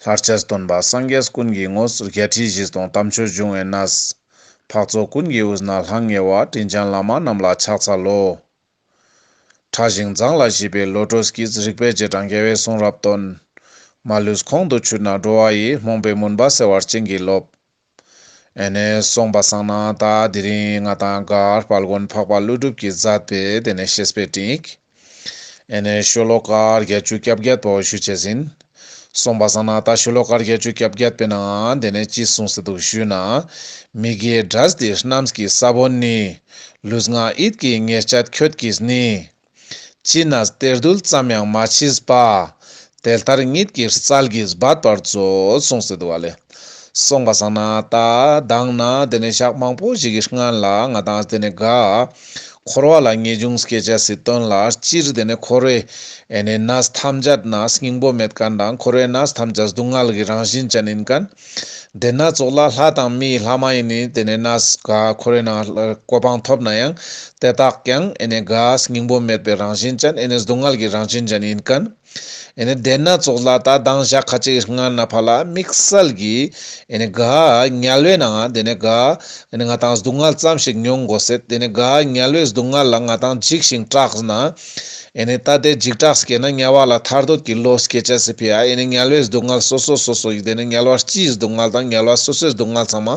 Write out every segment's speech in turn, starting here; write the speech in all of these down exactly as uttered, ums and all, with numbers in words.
ལྷར་བཅས་སྟོན་པ་སངས་རྒྱས་ཀུན་གྱི་ངོས། བརྒྱད་ཁྲི་བཞི་སྟོང་དམ་ཆོས་འབྱུང་བའི་གནས། འཕགས་ཚོགས་ཀུན་གྱི་དབུས་ན་ལྷང་ངེ་བ། དྲིན་ཅན་བླ་མ་རྣམས་ལ་ཕྱག་འཚལ་ལོ། ཕྲ་ཞིང་མཛངས་ལ་ཞིབ་པའི་བློ་གྲོས་ཀྱིས། རིག་པའི་རྗེས་འབྲང་རྒྱལ་བའི་གསུང་རབ་སྟོན། མ་ལུས་ཁོང་དུ་ཆུད་ན་འགྲོ་བ་ཡི། རྨོངས་པའི་མུན་པ་སེལ་བར་བྱིན་གྱིས་རློབས། ཨེ་ནེ་སོང་པ་སང་ན་ད་དེ་རིང་ང་དང་ག་དཔལ་མགོན་འཕགས་པ་ཀླུ་སྒྲུབ་ཀྱིས་མཛད་པའི་དེ་ནེ་བཤེས་པའི་སྤྲིངས་ཡིག་ཨེ་ནེ་ཤོ་ལོ་ཀ་བརྒྱད་ཅུ་གྱ་བརྒྱད་པོ་ཞུ་ཅེས་ཡིན། སོང་པ་སང་ན་ད་ཤོ་ལོ་ཀ་བརྒྱད་ཅུ་གྱ་བརྒྱད་པའི་ནང་དེ་ནེ་ཅི་གསུངས་ཏེ་འདུག་ཞུས་ན། མི་དགེ་དགྲ་སྡེ་རྣམས་ཀྱི་ས་བོན་ནི། ལུས་ངག་ཡིད་ཀྱི་ཉེས་བྱས་ཁྱོད་ཀྱིས་ནི། ཅི་ནས་གཏེར་རྡུལ་ཙམ་ཡང་མ་མཆིས་པ། དེ་ལྟར་ཉིད་ཀྱི་རྩལ་གྱིས་འབད་པར་མཛོད། གསུངས་ཏེ་འདུག་ག་ལེ། སོང་པ་སང་ན་ད་མདང་ན་དེ་ནེ་ཞག་མང་པོ་ཞིག་གི་སྔན་ལ་ང་དང་དེ་ནེ་ག་འཁོར་བ་ལ་ངེས་འབྱུང་སྐྱེ་ཅེས་སི་དོན་ལ་སྤྱིར་དེ་ནེ་འཁོར་བའི་ཨེ་ནེ་གནས་ཐམས་ཅད་ན་སྙིང་པོ་མེད་མཁན་དང་འཁོར་བའི་གནས་ཐམས་ཅད་སྡུག་བསྔལ་གྱི་རང་བཞིན་ཅན་ཡིན་མཁན། དེ་ན་ཙོགས་ལ་ལྷ་དང་མིའི་ལྷ་མ་ཡིན་ནི་དེ་ནེ་གནས་ག་འཁོར་བའི་ནང་གོ་འཕང་ཐོབ་ན་ཡང་དེ་དག་ཀྱང་ཨེ་ནེ་ག་སྙིང་པོ་མེད་པའི་རང་བཞིན་ཅན་ཨེ་ནེ་སྡུག་བསྔལ་གྱི་རང་བཞིན་ཅན་ཡིན་མཁན། ཨེ་ནེ་དེ་ན་ཙོགས་ལ་ད་མདང་ཞག་ཁ་ཅིག་སྔ་ན་ཕ་ལ་དམིགས་བསལ་གྱི་ཨེ་ནེ་ག་དམྱལ་བའི་ནང་དེ་ནེ་ག་ཨེ་ནེ་ང་དང་སྡུག་བསྔལ་ཙམ་ཞིག་མྱོང་དགོས་ཟེར་དེ་ནེ་ག་དམྱལ་བའི་སྡུག་བསྔལ་ལ་ང་དང་འཇིགས་ཤིང་སྐྲག་ན། ཨེ་ནེ་ད་དེ་འཇིགས་སྐྲག་སྐྱེས་ན་དམྱལ་བ་ལ་ཐར་འདོད་ཀྱི་བློ་སྐྱེ་ཅེས་སི་ཕི་ཡ་ཨེ་ནེ་དམྱལ་བའི་སྡུག་བསྔལ་སོ་སོ་སོ་སོ་ཡིག་དེ་ནེ་དམྱལ་བ་སྤྱིའི་སྡུག་བསྔལ་དང་དམྱལ་བ་སོ་སོའི་སྡུག་བསྔལ་ཚང་མ།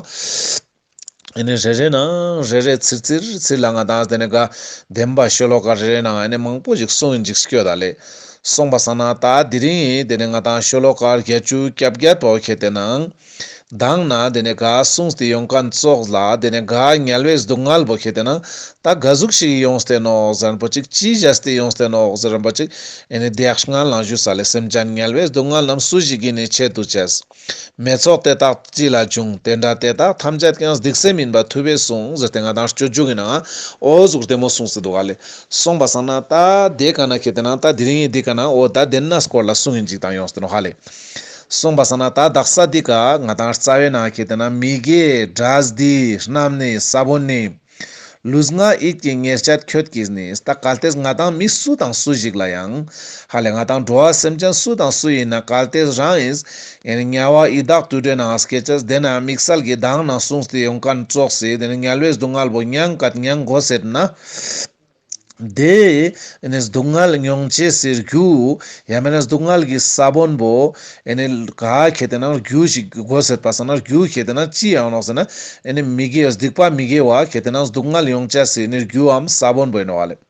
ཨེ་ནེ་རེ་རེ་ནང་རེ་རེ་ཚིར་ཚིར་ཚིར་ལ་ང་དང་དེ་ནེ་ག་བདེན་པ་ཤོ་ལོ་ཀ་རེ་རེ་ནང་ཨེ་ནེ་མང་པོ་ཞིག་གསུངས་ཡིན་ཅིག་སྐྱོད་ད་ལེ། སོང་པ་སང་ན་ད་དེ་རིང་དེ་ནེ་ང་དང་ཤོ་ལོ་ཀ་བརྒྱད་ཅུ་གྱ་བརྒྱད་པོ་ཁེ་ཏེ་ནང་མདང་ན་དེ་ནེ་ག་གསུངས་ཏེ་ཡོང་མཁན་ཙོགས་ལ་དེ་ནེ་ག་དམྱལ་བའི་སྡུག་བསྔལ་བོ་ཁེ་ཏེ་ནང་ད་ག་ཟུག་ཞིག་ཡོངས་ཏེ་ནོག་ཟེར་རན་པོ་ཅིག་ཅི་བྱས་ཏེ་ཡོངས་ཏེ་ནོག་ཟེར་རན་པོ་ཅིག་ཨེ་ནེ་དེ་ཡག་སྔན་ལ་ཞུས་ས་ལེ། སེམས་ཅན་དམྱལ་བའི་སྡུག་བསྔལ་རྣམས་སུ་ཞིག་གིས་ནི་ཆེད་དུ་བྱས། མི་ཚོགས་དེ་དག་ཅི་ལ་འབྱུང་། དེ་འདྲ་དེ་དག་ཐམས་ཅད་ཀྱང་སྡིག་སེམས་ཡིན་པ་ཐུབ་པས་གསུངས་ཟེར་ཏེ་ང་དང་སྤྱོད་འཇུག་གི་ནང་འོ་ཟུག་བདེ་མོ་གསུངས་ཏེ་འདུག་ག་ལེ། སོང་པ་སང་ན་ད་དེ་ཀ་ན་ཁེ་ཏེ་ནང་ད་དེ་རིང་ངི་དེ་ཀ་ན་འོ་ད་དེ་ན་སྐོར་ལ་གསུངས་ཡིན་ཅིག་དང་ཡོངས་ཏེ་ནོག་ཧ་ལེ། སོང་པ་སང་ན་ད་དག་ས་དེ་ཀ་ང་དང་རྩ་བའི་ནང་ཁེ་ཏེ་ན་མི་དགེ་དགྲ་སྡེ་རྣམས་ནི་ས་བོན་ནི། ལུས་ངག་ཡིད་ཀྱི་ཉེས་བྱས་ཁྱོད་ཀྱིས་ནི། ད་གལ་ཏེ་ང་དང་མི་སུ་དང་སུ་ཞིག་ལ་ཡང་། ཧ་ལེ་ང་དང་འགྲོ་བ་སེམས་ཅན་སུ་དང་སུ་ཡིན་ན་གལ་ཏེ་རང་ཡིན། ཨེ་ནེ་དམྱལ་བ་ཡི་དྭགས་དུད་འགྲོའི་ནང་སྐྱེ་ཅེས་དེ་ན་དམིགས་བསལ་གྱི་མདང་ན་གསུངས་ཏེ་ཡོང་མཁན་ཙོགས་སེ་དེ་ནེ་དམྱལ་བའི་སྡུག་བསྔལ་བོ་མྱང་ག་མྱང་དགོས་ཟེར་ན། དེ་ཨེ་ནེ་སྡུག་བསྔལ་མྱོང་ཅེས་སི་རྒྱུ། ཡང་མེད་ན་སྡུག་བསྔལ་གྱི་ས་བོན་པོ། ཨེ་ནེ་ག་ཁེ་ཏེ་ན་རྒྱུ་ཞིག་དགོས་ཟེར་པ་སང་ན་རྒྱུ་ཁེ་ཏེ་ན་ཅི་ཡང་ནོག་ཟེར་ན། ཨེ་ནེ་མི་དགེ་སྡིག་པ་མི་དགེ་བ་ཁེ་ཏེ་ན་སྡུག་བསྔལ་ཡོང་ཅེས་སི་ཨེ་ནེ་རྒྱུའམ་ས་བོན་པོ་ཡིན་ནོག་ལེ།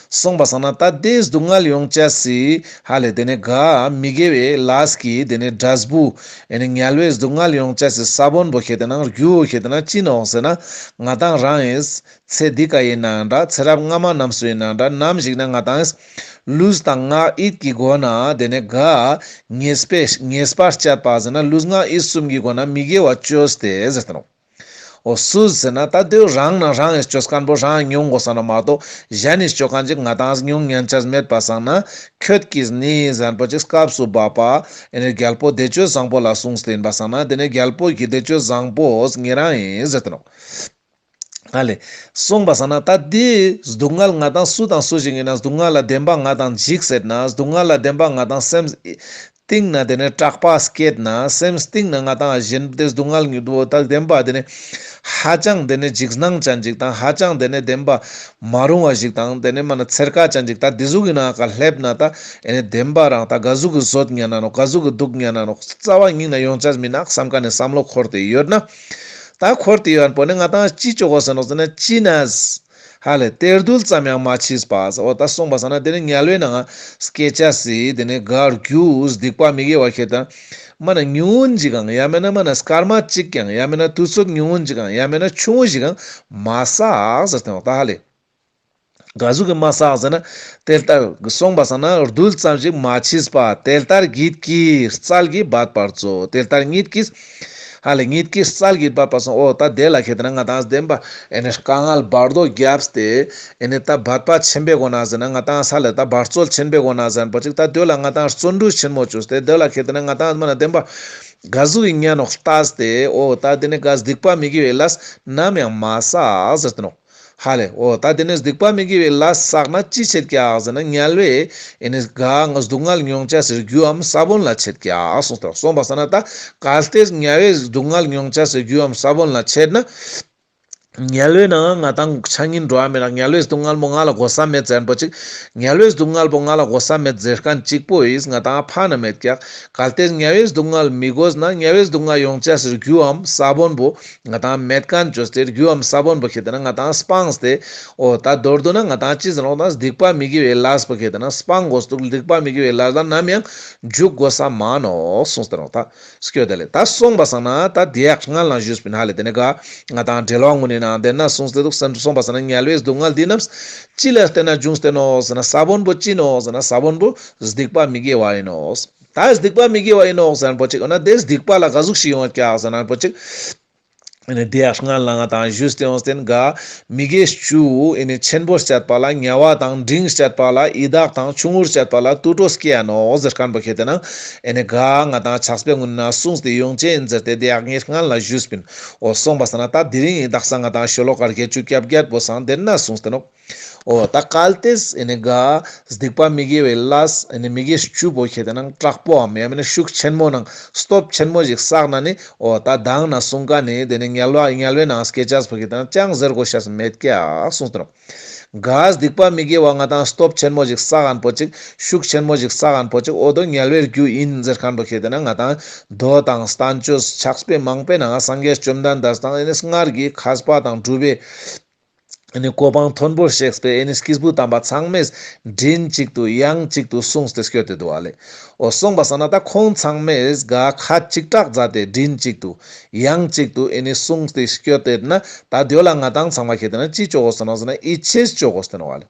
སོང་པ་སང་ན་ད་དེ་སྡུག་བསྔལ་ཡོང་ཅེས་སི་ཧ་ལེ་དེ་ནེ་ག་མི་དགེ་བའི་ལས་ཀྱི་དེ་ནེ་འབྲས་བུ། ཨེ་ནེ་དམྱལ་བའི་སྡུག་བསྔལ་ཡོང་ཅེས་སི་ས་བོན་པོ་ཁེ་ཏེ་ན་རྒྱུ་ཁེ་ཏེ་ན་ཅི་ནོག་ཟེར་ན། ང་དང་རང་ཡིན། ཚེ་འདི་ཀ་ཡིན་ནའང་འདྲ། ཚེ་རབས་སྔ་མ་རྣམས་སུ་ཡིན་ནའང་འདྲ། ནམ་ཞིག་ན་ང་དང་ལུས་དང་ངག་ཡིད་ཀྱི་སྒོ་ནས་དེ་ནེ་ག་ཉེས་པའི་ཉེས་པ་སྤྱད་པ་ཟེར་ན་ལུས་ངག་ཡིད་གསུམ་གྱི་སྒོ་ནས་མི་དགེ་བ་བཅོས་ཏེ་ཟེར་ཏེ་ནོག་འོ་སུ་ཟེར་ན་ད་དེ་རང་ན་རང་ཡིན་བཅོས་མཁན་པོ་རང་མྱོང་དགོས་ས་ན་མ་གཏོགས་གཞན་ནི་བཅོ་མཁན་ཅིག་ང་དང་མྱོང་ཉན་ཅེས་མེད་པ་སང་ན། ཁྱོད་ཀྱིས་ནི་ཟེར་རན་པོ་ཅིག་སྐབས་སུ་བབ་པ་ཨེ་ནེ་རྒྱལ་པོ་བདེ་སྤྱོད་བཟང་པོ་ལ་གསུངས་ཏེ་ཡིན་པ་སང་ན་དེ་ནེ་རྒྱལ་པོ་གི་བདེ་སྤྱོད་བཟང་པོ་ཉེ་རང་ཡིན་ཟེར་ཏེ་ནོག་ཧ་ལེ། སོང་པ་སང་ན་ད་དེ་སྡུག་བསྔལ་ང་དང་སུ་དང་སུ་ཞིག་ཡིན་ན་སྡུག་བསྔལ་ལ་བདེན་པ་ང་དང་འཇིགས་ཟེར་ན་སྡུག་བསྔལ་ལ་བདེན་པ་ང་དང་སེམས་གཏིང་ན་དེ་ནེ་སྐྲག་པ་སྐྱེད་ན་སེམས་གཏིང་ན་ང་དང་གཞན་དེ་སྡུག་བསྔལ་ཉིད་དུ་ད་བདེན་པ་དེ་ནེ་ཧ་ཅང་དེ་ནེ་འཇིགས་སྣང་ཅན་ཅིག་དང་ཧ་ཅང་དེ་ནེ་བདེན་པ་མ་རུང་བ་ཞིག་དང་དེ་ནེ་མ་ན་ཚེར་ཁ་ཅན་ཅིག་ད་དེ་ཟུག་གི་ནང་ཀ་སླེབས་ན་ད་ཨེ་ནེ་བདེན་པ་རང་ད་ག་ཟུག་གི་བཟོད་ཉན་ན་ནོག་ག་ཟུག་གི་སྡུག་ཉན་ན་ནོག་རྩ་བ་ཉིད་ནས་ཡོང་ཅེས་མིན་ནོག་བསམ་མཁན་ནི་བསམ་བློ་འཁོར་ཏེ་ཡོད་ན། ད་འཁོར་ཏེ་ཡོད་པོ་ནི་ང་དང་ཅི་བཅོ་དགོས་ཟེར་ནོག་ཟེར་ན་ཅི་ནས། ཧ་ལེ་གཏེར་རྡུལ་ཙམ་ཡང་མ་མཆིས་པ། འོ་ད་སོང་པ་སང་ན་དེ་ནི་དམྱལ་བའི་ནང་སྐྱེ་ཅེས་སི་དེ་ནི་ག་རྒྱུ་སྡིག་པ་མི་དགེ་བ་ཁེ་ཏེ་ན་མ་ན་ཉུང་ངུན་ཅིག་གང་ཡང་མེད་ན་མ་ན་སྐར་མ་གཅིག་ཀྱང་ཡང་མེད་ན་དུས་ཚོད་ཉུང་ངུན་ཅིག་གང་ཡང་མེད་ན་ཆུང་ངུ་ཞིག་གང་མ་བསགས་ཟེར་ཏེ་ནོག་ད་ཧ་ལེ། ག་ཟུག་གི་མ་བསགས་ཟེར་ན། དེ་ལྟར་སོང་པ་སང་ན་རྡུལ་ཙམ་ཞིག་མ་མཆིས་པ། དེ་ལྟར་ཉིད་ཀྱི་རྩལ་གྱིས་འབད་པར་མཛོད། དེ་ལྟར་ཉིད་ཀྱི། ཧ་ལེ་ཉིད་ཀྱི་རྩལ་གྱིས་འབད་པར་སོང་། འོ་ད་དེ་ལ་ཁེ་ཏེ་ན་ང་དང་བདེན་པ་ཨེ་ནི་དཀའ་ངལ་བར་དོ་བརྒྱབ་སྟེ་ཨེ་ནི་ད་འབད་པ་ཆེན་པོའི་སྒོ་ནས་ཟེར་ན་ང་དང་ས་ལེ་ད་འབད་རྩོལ་ཆེན་པོའི་སྒོ་ནས་ཟེར་ན་པོ་ཅིག་ད་དེ་ལ་ང་དང་བརྩོན་འགྲུས་ཆེན་མོ་བཅོས་ཏེ་དེ་ལ་ཁེ་ཏེ་ན་ང་དང་མ་ན་བདེན་པ་ག་ཟུག་གི་ཉན་ནོག་ལྟས་ཏེ་འོ་ད་དེ་ནི་ག་སྡིག་པ་མི་དགེ་བའི་ལས་ནམ་ཡང་མ་བསགས་ཟེར་ཏེ་ནོག་ཧ་ལེ། འོ་ད་དེ་ནས་སྡིག་པ་མི་དགེ་བའི་ལས་བསགས་ན་ཅི་ཆད་ཀྱག་ཟེར་ན་དམྱལ་བའི་ཨེ་ནི་ག་ང་སྡུག་བསྔལ་མྱོང་ཅེས་སི་རྒྱུའམ་ས་བོན་ལ་ཆད་ཀྱག་གསུངས་ཏེ། གསུངས་པ་སང་ན་ད་གལ་ཏེ་དམྱལ་བའི་སྡུག་བསྔལ་མྱོང་ཅེས་སི་རྒྱུའམ་ས་བོན་ལ་ཆད་ན། དམྱལ་བའི་ནང་ང་ང་ཏང་ཆ་ཉིན་འགྲོ་བ་མེད་ན་དམྱལ་བའི་སྡུག་བསྔལ་པོ་ང་ལ་དགོས་ས་མེད་ཟེར་མཁན་པོ་ཅིག་དམྱལ་བའི་སྡུག་བསྔལ་པོ་ང་ལ་དགོས་ས་མེད་ཟེར་མཁན་ཅིག་པོ་ཨིས་ང་ཏང་ཕན་ན་མེད་ཀྱག་གལ་ཏེ་དམྱལ་བའི་སྡུག་བསྔལ་མི་དགོས་ན་དམྱལ་བའི་སྡུག་བསྔལ་ཡོང་ཅེས་སི་རྒྱུའམ་ས་བོན་པོ་ང་ཏང་མེད་མཁན་བཅོས་ཏེ། རྒྱུའམ་ས་བོན་པོ་ཁེ་ཏེ་ན་ང་ཏང་སྤངས་ཏེ། འོ་ད་མདོར་བསྡུ་ན་ང་ཏང་ཅི་ཟེར་ནོག་ད་སྡིག་པ་མི་དགེ་བའི་ལས་པོ་ཁེ་ཏེ་ན་སྤང་དགོས་འདུག་སྡིག་པ་མི་དགེ་བའི་ལས་ལ་ནམ་ཡང་འཇུག་དགོས་ས་མ་ནོག་གསུངས་ཏེ་ནོག་ད་སྐྱོད་དེ་ལེ། ད་གསུངས་པ་སང་ན་ད་དེ་ཡག་སྔ་ལ་ཞུས་པིན་ཧ་ལེ། དེ་ནས་ག་ང་ཏང་འགྲེལ་བ་ངོ་ནས་ན་དེ་ན་གསུངས་ཏེ་འདུག་གསུངས་པ་སང་ན་དམྱལ་བའི་སྡུག་བསྔལ་འདི་རྣམས་ཅི་ལ་བརྟེན་ན་འབྱུང་སྟེ་ནོག་ཟེར་ན་ས་བོན་པོ་ཅི་ནོག་ཟེར་ན་ས་བོན་པོ་སྡིག་པ་མི་དགེ་བ་ཡིན་ནོག་ད་སྡིག་པ་མི་དགེ་བ་ཡིན་ནོག་ཟེར་མཁན་པོ་ཅིག་འོ་ན་དེ་སྡིག་པ་ལ་ག་ཟུག་ཞིག་ཡོང་བ་ཀྱག་ཟེར་མཁན་པོ་ཅིག་ཨེ་ནི་དེ་ཡང་སྔ་ལ་ང་ཏང་ཞུས་ཏེ་ཡོང་སྟེ་ག་མི་དགེ་བཅུ་ཨེ་ནི་ཆེན་པོ་སྤྱད་པ་ལ་དམྱལ་བ་དང་འབྲིང་སྤྱད་པ་ལ་ཡི་དྭགས་དང་ཆུང་ངུར་སྤྱད་པ་ལ་དུད་འགྲོ་སྐྱེ་ཡ་ནོག་ཟེར་མཁན་པོ་ཁེ་ཏེ་ན་ཨེ་ནི་ག་ང་ཏང་ཕྱག་དཔེ་ངོ་ན་གསུངས་ཏེ་ཡོང་ཅེས་ཡིན་ཟེར་ཏེ་དེ་ཡང་ངས་སྔ་ལ་ཞུས་པིན། འོ་གསུངས་པ་སང་ན་ད་དེ་རིང་ཡི་དག་ས་ང་ཏང་ཤོ་ལོ་ཀ་བརྒྱད་ཅུ་གྱ་བརྒྱད་པོ་སང་དེ་ན་གསུངས་ཏེ་ནོག་འོ་ད་གལ་ཏེ་ཨེ་ནི་ག་སྡིག་པ་མི་དགེ་བའི་ལས་ཨེ་ནི་མི་དགེ་བཅུ་པོ་ཁེ་ཏེ་ན་དྲག་པོའམ་ཡང་མིན་ན་ཤུགས་ཆེན་མོ་ནང་སྟོབས་ཆེན་མོ་ཞིག་བསགས་ན་ནི་འོ་ད་མདང་ན་གསུངས་མཁན་ནི་དེ་ནི་དམྱལ་བ་དམྱལ་བའི་ནང་སྐྱེ་ཅེས་པོ་ཁེ་ཏེ་ན་ཅང་ཟེར་དགོས་ཤེས་མེད་ཀྱག་གསུངས་ཏེ་ནོག་ག་སྡིག་པ་མི་དགེ་བ་ང་ཏང་སྟོབས་ཆེན་མོ་ཞིག་བསགས་མཁན་པོ་ཅིག་ཤུགས་ཆེན་མོ་ཞིག་བསགས་མཁན་པོ་ཅིག་འོ་དོ་དམྱལ་བའི་རྒྱུ་ཡིན་ཟེར་མཁན་པོ་ཁེ་ཏེ་ན་ང་ཏང་མདོ་དང་བསྟན་བཅོས་ཕྱག་དཔེ་མང་པོའི་ནང་སངས་རྒྱས་བཅོམ་ལྡན་འདས་དང་ཨེ་ནི་སྔར་གྱི་མཁས་པ་དང་གྲུབ་པའི་ཨེ་ནི་གོ་འཕང་མཐོན་པོར་གཤེགས་པའི་ཨེ་ནི་སྐྱེས་བུ་དམ་པ་ཚང་མས་མགྲིན་གཅིག་ཏུ་དབྱངས་གཅིག་ཏུ་གསུངས་ཏེ་སྐྱོད་དེ་འདུག་ཨ་ལེ། འོ་གསུངས་པ་སང་ན་ད་ཁོང་ཚང་མས་ག་ཁ་གཅིག་གྲགས་མཛད་དེ་མགྲིན་གཅིག་ཏུ་དབྱངས་གཅིག་ཏུ་ཨེ་ནི་གསུངས་ཏེ་སྐྱོད་དེ་ན་ད་དེ་ལ་ང་ཏང་ཚང་མ་ཁེ་ཏེ་ན་ཅི་ཅོ་དགོས་ཟེར་ན་ཡིད་ཆེས་ཅོ་དགོས་ཟེར་ནོག་ཨ་ལེ།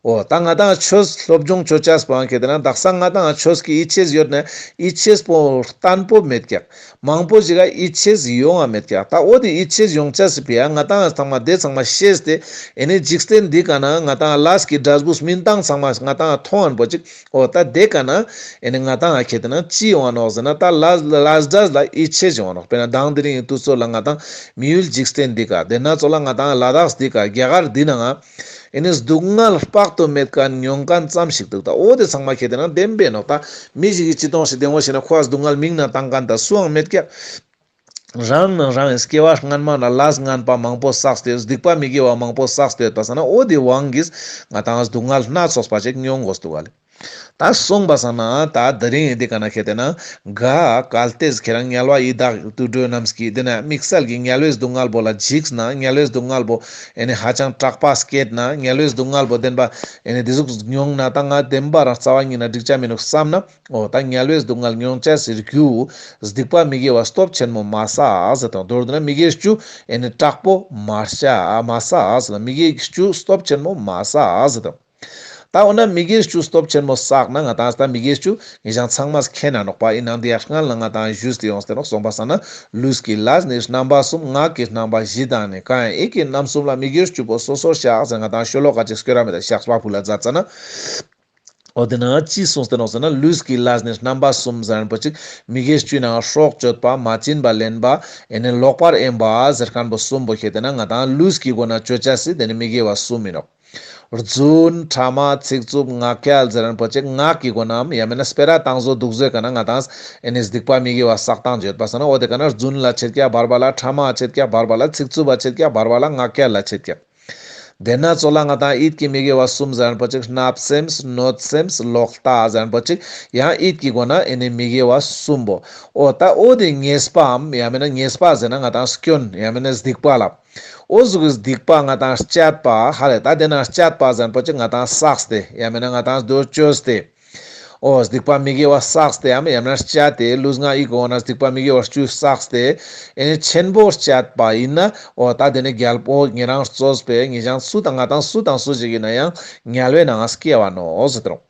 འོ་ད་ང་ཏང་ཆོས་སློབ་སྦྱོང་ཅོ་ཅེས་པོའང་ཁེ་ཏེ་ན་དག་ས་ང་ཏང་ཆོས་ཀྱི་ཡིད་ཆེས་ཡོད་ན་ཡིད་ཆེས་པོ་བརྟན་པོ་མེད་ཀྱག་མང་པོ་ཞིག་ག་ཡིད་ཆེས་ཡོང་བ་མེད་ཀྱག་ད་འོ་དེ་ཡིད་ཆེས་ཡོང་ཅེས་སི་ཕི་ཡ་ང་ཏང་ཚང་མ་དེ་ཚང་མ་ཤེས་ཏེ་ཨེ་ནི་འཇིག་རྟེན་འདི་ཀ་ན་ང་ཏང་ལས་ཀྱི་འབྲས་བུ་སྨིན་སྟངས་ཚང་མ་ང་ཏང་མཐོང་ཡོང་པོ་ཅིག་འོ་ད་དེ་ཀ་ན་ཨེ་ནི་ང་ཏང་ཁེ་ཏེ་ན་ཅི་ཡོང་བ་ནོག་ཟེར་ན་ད་ལས་ལས་འབྲས་ལ་ཡིད་ཆེས་ཡོང་བ་ནོག་དཔེར་ན་མདང་དེ་རིང་ཡིན་དུས་ཚོད་ལ་ང་ཏང་མི་ཡུལ་འཇིག་རྟེན་འདི་ཀ་དེ་ན་ཚོ་ལ་ང་ཏང་ལ་དྭགས་འདི་ཀ་རྒྱ་གར་འདི་ནང་ཨེ་ནི་སྡུག་བསྔལ་དཔག་ཏུ་མེད་མཁན་མྱོང་མཁན་ཙམ་ཞིག་འདུག་ད་འོ་དེ་ཚང་མ་ཁེ་ཏེ་ན་བདེན་པའི་ནོག་ད་མི་ཞིག་གི་ཅི་གཏོང་ཞིག་བདེ་མོ་ཞིག་ན་ཁོ་ཨ་སྡུག་བསྔལ་མིང་ན་བཏང་མཁན་ད་སུའང་མེད་ཀྱག་རང་ནང་རང་སྐྱེ་བ་སྔན་མ་ན་ལས་ངན་པ་མང་པོ་བསགས་ཏེ་སྡིག་པ་མི་དགེ་བ་མང་པོ་བསགས་ཏེ་ཡོད་པ་སང་ན་འོ་དེ་དབང་གིས་ང་ཏང་སྡུག་བསྔལ་སྣ་ཚོགས་པ་ཅིག་མྱོང་དགོས་འདུག་ག་ལེ། ད་གསུངས་པ་སང་ན་ད་དེ་རིང་འདི་ཀ་ན་ཁེ་ཏེ་ན་ག་གལ་ཏེ་ཁྱེད་རང་དམྱལ་བ་ཡི་དྭགས་དུད་འགྲོ་རྣམས་ཀྱི་དེ་ན་དམིགས་བསལ་གྱི་དམྱལ་བའི་སྡུག་བསྔལ་པོ་ལ་འཇིགས་ན་དམྱལ་བའི་སྡུག་བསྔལ་པོ་ཨེ་ནི་ཧ་ཅང་དྲག་པ་སྐྱེད་ན་དམྱལ་བའི་སྡུག་བསྔལ་པོ་བདེན་པ་ཨེ་ནི་དེ་ཟུག་མྱོང་ན་ད་ང་བདེན་པ་རང་རྩ་བ་ཉིད་ན་འགྲིག་ཆ་མི་ནུག་བསམ་ན། འོ་ད་དམྱལ་བའི་སྡུག་བསྔལ་མྱོང་ཅེས་སི་རྒྱུ། སྡིག་པ་མི་དགེ་བ་སྟོབས་ཆེན་མོ་མ་བསགས་ཟེར་དང་མདོར་བསྡུ་ན་མི་དགེ་བཅུ་ཨེ་ནི་དྲག་པོ་མ་བྱ་མ་བསགས་ཟེར་དང་མི་དགེ་བཅུ་སྟོབས་ཆེན་མོ་མ་བསགས་ཟེར་དང་། ད་འོ་ན་མི་དགེ་བཅུ་སྟོབས་ཆེན་མོ་བསགས་ན་ང་ཏང་ད་མི་དགེ་བཅུ་ངེད་ཅག་ཚང་མས་མཁྱེན་ན་ནོག་པ་ཡིན་ནང་དེ་ཡང་སྔ་ལ་ང་ཏང་ཞུས་ཏེ་ཡོང་སྟེ་ནོག་གསུངས་པ་སང་ན་ལུས་ཀྱི་ལས་ནི་རྣམ་པ་གསུམ། ངག་གི་རྣམ་པ་བཞི་དང་ནི། གང་ཡང་ཡིད་ཀྱི་རྣམ་གསུམ་ལ་མི་དགེ་བཅུ་པོ་སོ་སོར་བཤགས་ཟེར་ང་ཏང་ཤོ་ལོ་ཀ་ཅིག་སྐྱོར་ར་མེད་ད་བཤགས་པ་ཕུལ་ལ་མཛད་ཙ་ན། འོ་དེ་ན་ཅི་གསུངས་ཏེ་ནོག་ཟེར་ན་ལུས་ཀྱི་ལས་ནི་རྣམ་པ་གསུམ་ཟེར་མཁན་པོ་ཅིག་མི་དགེ་བཅུའི་ནང་སྲོག་གཅོད་པ་མ་བྱིན་པ་ལེན་པ་ཨེ་ནི་ལོག་པར་གཡེམ་པ་ཟེར་མཁན་པོ་གསུམ་པོ་ཁེ་ཏེ་ན་ང་ཏང་ལུས་ཀྱི་སྒོ་ན་ཅོ་ཅེས་སི་དེ་ནི་མི་དགེ་བ་གསུམ་ཡིན་ནོག་རྫུན་ཕྲ་མ་ཚིག་རྩུབ་ངག་འཁྱལ་ཟེར་མཁན་པོ་ཅིག་ངག་གི་སྒོ་ནའམ་ཡང་མིན་ན་སྤེ་ར་བཏང་བཟོ་འདུག་བཟོའི་ཀ་ན་ང་ཏང་ཨེ་ནི་སྡིག་པ་མི་དགེ་བ་བསགས་སྟངས་ཡོད་པ་སང་ན་འོ་དེ་ཀ་ན་རྫུན་ལ་ཆད་ཀྱག་བར་བ་ལ། ཕྲ་མ་ཆད་ཀྱག་བར་བ་ལ། ཚིག་རྩུབ་པ་ཆད་ཀྱག་བར་བ་ལ། ངག་འཁྱལ་ལ་ཆད་ཀྱག་དེ་ན་ཚོ་ལ་ང་ཏང་ཡིད་ཀྱི་མི་དགེ་བ་གསུམ་ཟེར་མཁན་པོ་ཅིག་བརྣབ་སེམས། གནོད་སེམས། ལོག་ལྟ་ཟེར་མཁན་པོ་ཅིག་ཡང་ཡིད་ཀྱི་སྒོ་ན་ཨེ་ནི་མི་དགེ་བ་གསུམ་པོ། འོ་ད་འོ་དེ་ཉེས་པའམ་ཡང་མིན་ན་ཉེས་པ་ཟེར་ན་ང་ཏང་སྐྱོན་ཡང་མིན་ན་སྡིག་པ་ལ། འོ་ཟུག་གི་སྡིག་པ་ང་ཏང་སྤྱད་པ་ཧ་ལེ། ད་དེ་ན་སྤྱད་པ་ཟེར་མཁན་པོ་ཅིག་ང་ཏང་བསགས་ཏེ་ཡང་མིན་ན་ང་ཏང་དོ་བཅོས་ཏེ། འོ་སྡིག་པ་མི་དགེ་བ་བསགས་ཏེའམ་ཡང་མིན་ན་སྤྱད་དེ་ལུས་ངག་ཡིད་གི་སྒོ་ན་སྡིག་པ་མི་དགེ་བ་བཅུ་བསགས་ཏེ་ཨེ་ནི་ཆེན་པོ་སྤྱད་པ་ཡིན་ན་འོ་ད་དེ་ནི་རྒྱལ་པོ་ཉེ་རང་གཙོས་པའི་ངེད་ཅག་སུ་དང་ང་ཏང་སུ་དང་སུ་ཞིག་ཡིན་ན་ཡང་དམྱལ་བའི་ནང་སྐྱེ་བ་ནོག་ཟེར་ཏེ་ནོག་